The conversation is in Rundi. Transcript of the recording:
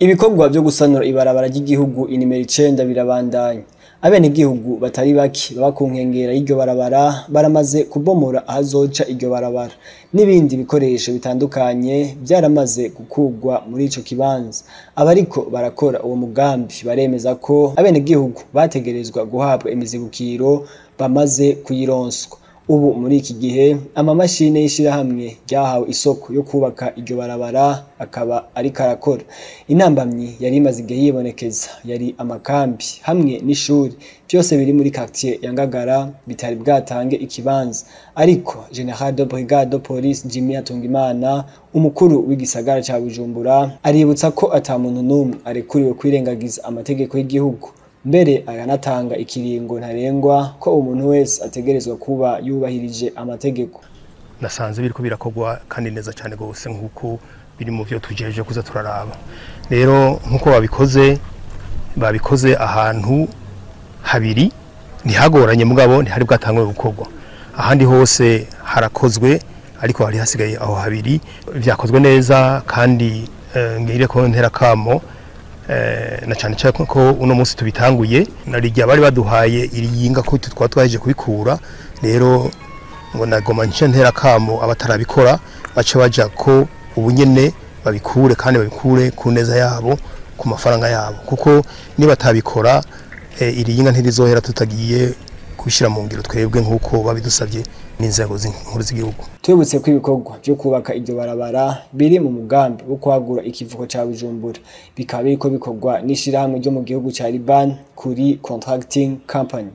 Ibikorwa vyo gusanura ibarabara ry'igihugu inimero 9 birabandanya. Abenegihugu batari bake baba ku nkengera y'iryo barabara baramaze kubomora ahazoca iryo barabara, n'ibindi bikoresho bitandukanye byaramaze gukugwa muri ico kibanza. Abariko barakora uwo mugambi baremeza ko abenegihugu bategerezwa guhabwa imizibukiro bamaze kuyironswa. Ubu muri iki gihe amamashine y'ishirahamwe ryahawe isoko yo kubaka iryo barabara akaba ariko arakora. Intambamyi yari imaze igihe yibonekeza yari amakambi hamwe n'ishuri, byose biri muri quartier ya Ngagara bitari bwatange ikibanza. Ariko General de Brigade de Police Jimmy Hatungimana, umukuru w'igisagara ca Bujumbura, aributsa ko ata muntu n'umwe arekuriwe kwirengagiza amategeko y'igihugu. Mbere aranatanga ikiringo ntarengwa ko umuntu wese ategerezwa kuba yubahirije amategeko. Nasanze biriko birakorwa kandi neza cyane gose, nkuko biri mu vyo tujeje kuza turaraba. Rero nkuko babikoze ahantu habiri ntihagoranye, mugabo ntihari bwatangwe gukorwa. Ahandi hose harakozwe, ariko hari hasigaye aho habiri. Vyakozwe neza kandi ngire ko ntera kamo na cyane cyane ko uno munsi tubitanguye narijya bari baduhaye iriyinga ko twaba twaje kubikura. Rero ngo nagoma nce ntera kamo abatarabikora bace baja ko ubunyene babikure, kandi babikure ku neza yabo, ku mafaranga yabo, kuko niba batabikora iriyinga ntirizohera tutagiye kubishyira mu ngiro twebwe nk'uko babidusabye n'inzego nkuru z'igihugu. Tubibutse ko ibikorwa vyo kubaka iryo barabara biri mu mugambi wo kwagura ikivuko ca Bujumbura, bikaba biriko bikorwa n'ishirahamwe ryo mu gihugu ca Liban kuri Contracting Company.